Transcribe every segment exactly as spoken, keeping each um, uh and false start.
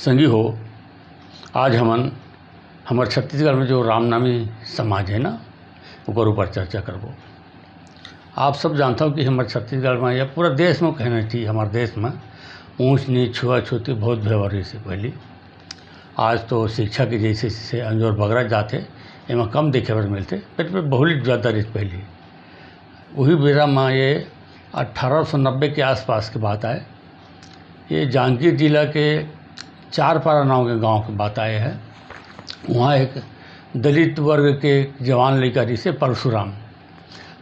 संगी हो, आज हमन हमर छत्तीसगढ़ में जो रामनामी समाज है ना, ओकर ऊपर चर्चा करबो। आप सब जानता हो कि हमर छत्तीसगढ़ में या पूरा देश में कहना चाहिए, हमारे देश में ऊंच नीच, छुआछूत बहुत व्यवहार से पहली। आज तो शिक्षा के जैसे जैसे अंजोर बगरा जाते, एमा कम देखे बर मिलते, पेट पे बहुत ज़्यादा रही पहली। वही बेरा में ये अठारह सौ नब्बे के आसपास की बात आए। ये जांजगीर जिला के चारपारा नाव के गांव की बात आए है। वहाँ एक दलित वर्ग के जवान लड़का, जिसे परशुराम,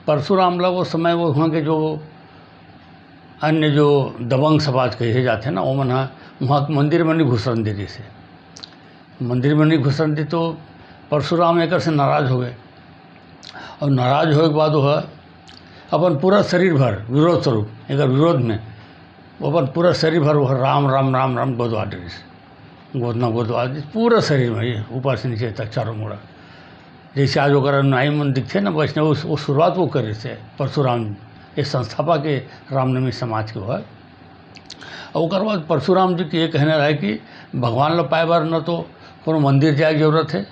परशुराम ला वो समय वो वहाँ के जो अन्य जो दबंग समाज कहे जाते हैं ना, वो मन हा वहाँ के मंदिर में नहीं घुसन दे, जैसे मंदिर में नहीं घुसन दे, तो परशुराम एकर से नाराज हो गए। और नाराज होए के बाद वह अपन पूरा शरीर भर विरोध स्वरूप, एकर विरोध में वो अपन पूरा शरीर भर वह राम राम राम राम गोदवा डरिस। गोदना गोदवा डरिस पूरा शरीर में, ये ऊपर से नीचे तक चारों मुड़ा। जैसे आज ओकर अनुयायी मन दिखते ना वैष्णव, उस, उस शुरुआत वो करे से परशुराम, ये संस्थापक के रामनवमी समाज के हुआ। और ओकर बाद परशुराम जी के ये कहना रहे कि भगवान ला पाए बर न तो कोनो मंदिर जाए के जरूरत है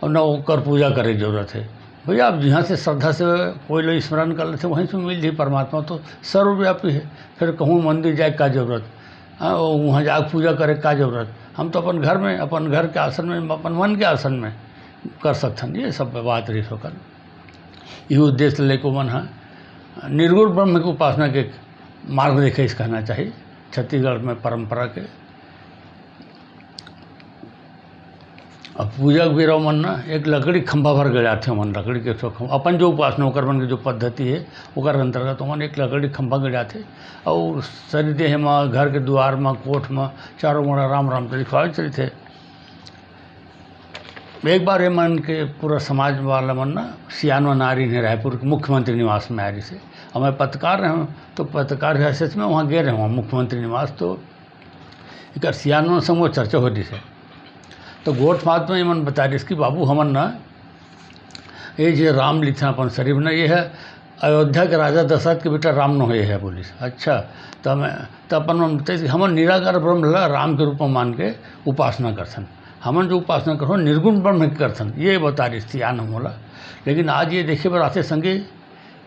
और न ओकर पूजा करे के जरूरत है। भैया, आप जहाँ से श्रद्धा से कोई लोग स्मरण कर लेते, वहीं से मिल जाए। परमात्मा तो सर्वव्यापी है, फिर कहूँ मंदिर जाए का जरूरत, हाँ, वहाँ जाके पूजा करे का जरूरत? हम तो अपन घर में, अपन घर के आसन में, अपन मन के आसन में कर सकथन। ये सब बात रही होकर, ये उद्देश्य लेके मन हा निर्गुण ब्रह्म के उपासना के मार्ग देखे, इस कहना चाहिए। छत्तीसगढ़ में परंपरा के अब पूजा के बेरा मन ना एक लकड़ी खंभा भर गड़ाथे मन, लकड़ी के ठो खंभा, अपन जो उपासना ओकर मन के जो पद्धति है, ओकर अंतर्गत ओमन एक लकड़ी खंभा गड़ाथे और सरी देह म, घर के दुआर म, कोठ म चारों मुड़ा राम राम तो लिखवावे चलथे। एक बार ये मन के पूरा समाज वाला मन ना सियान मन आ रही है रायपुर के मुख्यमंत्री निवास में आ रही से। और मैं पत्रकार रहे हूँ, तो पत्रकार के हैसियत में वहाँ गए रहे हूँ मुख्यमंत्री निवास। तो एकर सियान मन संग वो चर्चा हो रही है। तो गोठ मात में ये मन बता रही कि बाबू, हमन ना ये जे राम लिखना अपन शरीर ना, ये है अयोध्या के राजा दशरथ के बेटा राम न होए है, बोलिस। अच्छा, तो मैं तो अपन मन बताइस कि हमन निराकार ब्रह्म ला राम के रूप में मान के उपासना करथन। हमन जो उपासना करथन निर्गुण ब्रह्म के करथन, ये बता रही थी आन मोला। लेकिन आज ये देखे बर आते संगे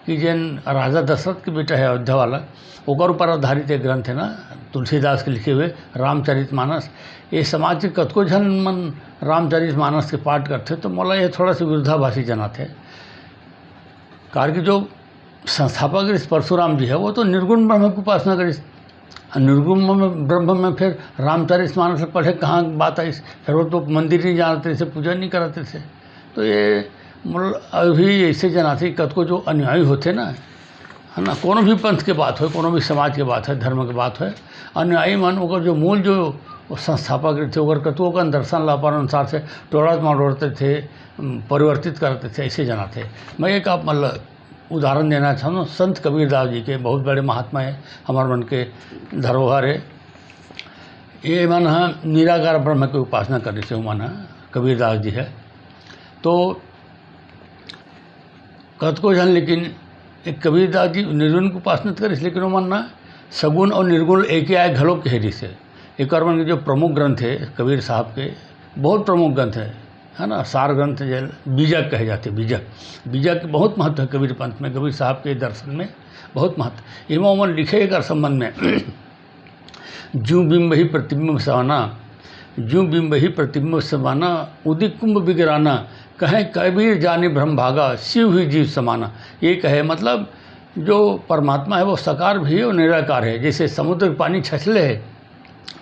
कि जेन राजा दशरथ के बेटा है अयोध्या वाला, ओकर ऊपर आधारित एक ग्रंथ है ना तुलसीदास के लिखे हुए रामचरित मानस। ये समाज के कतको झन मन रामचरित मानस के पाठ करथे, तो मोला ये थोड़ा सा विरोधाभासी जनाथे। कार कि जो संस्थापक रिस परशुराम जी है, वो तो निर्गुण ब्रह्म की उपासना करिस। और निर्गुण ब्रह्म, ब्रह्म में फिर रामचरित मानस पढ़े कहाँ बात आइस? फिर वो तो मंदिर नहीं जाते थे, पूजा नहीं कराते थे। तो ये मतलब अभी ऐसे जनाथे कतको जो अनुयायी होते ना, है ना, कोनो भी पंथ के बात हो, कोनो भी समाज के बात है, धर्म के बात है, अनुयायी मन ओकर जो मूल जो संस्थापक रहिथे, ओकर कतको ओकर दर्शन ला अपन अनुसार से टोड़त मरोड़ते थे, परिवर्तित करते थे, ऐसे जनाथे। मैं एक आप मतलब उदाहरण देना चाहूँ, संत कबीरदास जी के बहुत बड़े महात्मा है, हमारे मन के धरोहर है। ये मन ह निराकार ब्रह्म के उपासना करे से मन ह कबीरदास जी है। तो कतको झन, लेकिन एक कबीरदास जी निर्गुण के उपासना तो करिस, लेकिन ओमन ना सगुण और निर्गुण एक आय घलो कहे रिस है। एक और मन के जो प्रमुख ग्रंथ है कबीर साहब के, बहुत प्रमुख ग्रंथ है, है ना, सार ग्रंथ जे बीजक कहे जाते, बीजक। बीजक के बहुत महत्व है कबीर पंथ में, कबीर साहब के दर्शन में बहुत महत्व। एमा ओमन लिखे एकर संबंध में, "जू बिंब ही प्रतिबिंब समाना, जू बिंब ही प्रतिबिंब समाना, उदित कुंभ बिगराना, कहे कबीर जाने भ्रम भागा, शिव ही जीव समाना।" ये कहे मतलब जो परमात्मा है वो साकार भी है और निराकार है। जैसे समुद्र के पानी छछले है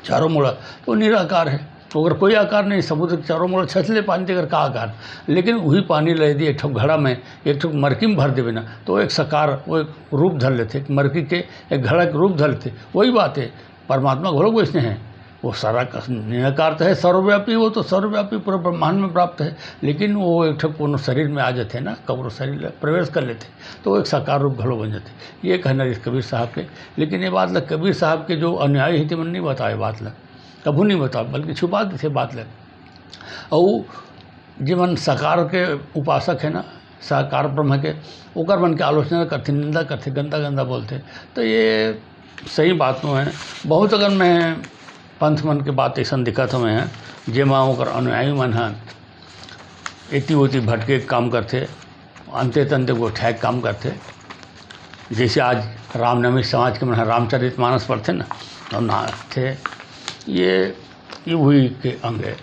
चारों मुड़ा, तो निराकार है, तो अगर कोई आकार नहीं, समुद्र के चारों मुड़ा छछले पानी देकर का आकार? लेकिन वही पानी ले दिए एक ठो घड़ा में, एक ठो मरकी में भर देवे ना, तो एक साकार, वो एक रूप धर लेते, एक मरकी के एक घड़ा के रूप धर लेते। वही बात है, परमात्मा घोलो वैसने है, वो सारा कस-, निराकार तो है, सर्वव्यापी, वो तो सर्वव्यापी पूरा ब्रह्मांड में प्राप्त है, लेकिन वो एक ठो कोनो शरीर में आ जाते ना, कबरो शरीर ले प्रवेश कर लेते, तो वो एक साकार रूप घलो बन जाते। ये कहना इस कबीर साहब के। लेकिन ये बात ला कबीर साहब के जो अनुयायी है, तेमन नहीं बतावे बात ला, कभू नहीं बतावे, बल्कि छुपा देते बात ला। और जे मन साकार के उपासक है ना, साकार ब्रह्म के, ओकर मन के आलोचना करथे, निंदा करथे, गंदा गंदा बोलथे। तो ये सही बात नो है। बहुत अगर मैं पंथ मन के बात अइसन दिखत हवे हैं, जेमा ओकर अनुयायी मन ह एती ओती भटके के काम करथे, अंते तंते गोठियाए के काम करथे। जइसे आज रामनवमी समाज के मन ह रामचरित मानस पढ़थे ना, तो नाचथे, ये, ये वही के अंग है।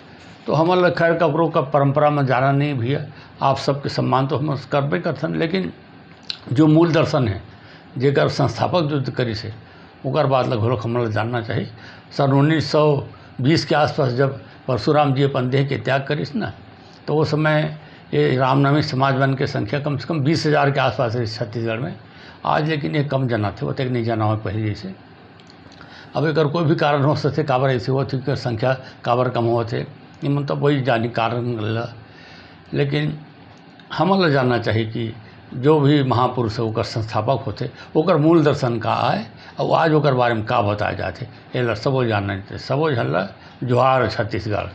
तो हमन ल खैर ककरो का परंपरा में जाना नहीं भैया, आप सबके सम्मान तो हम करबे करथन, लेकिन जो मूल दर्शन है, जेकर संस्थापक जो करिस हे, ओकर बात ल घलोक हमन ल जानना चाही। सन उन्नीस सौ बीस के आसपास जब परशुराम जी अपन देह के त्याग करिस ना, तो वो समय ये रामनवमी समाज मन के संख्या कम से कम बीस हजार के आसपास रहिस छत्तीसगढ़ में। आज लेकिन ये कम जनाथे, वो तक नहीं जना हो पहले जैसे। अब एकर कोई भी कारण हो सकथे, काबर ऐसे होथे, एकर संख्या काबर कम होथे, ये मन तो वही जानी कारण ला। लेकिन हमन ला जानना चाहिए कि जो भी महापुरुष है, ओकर संस्थापक होथे, ओकर मूल दर्शन का आय, और आज ओकर बारे में का बताया जाथे, ये ला सबो जानना चाहिए। सबो झन ला जोहार छत्तीसगढ़।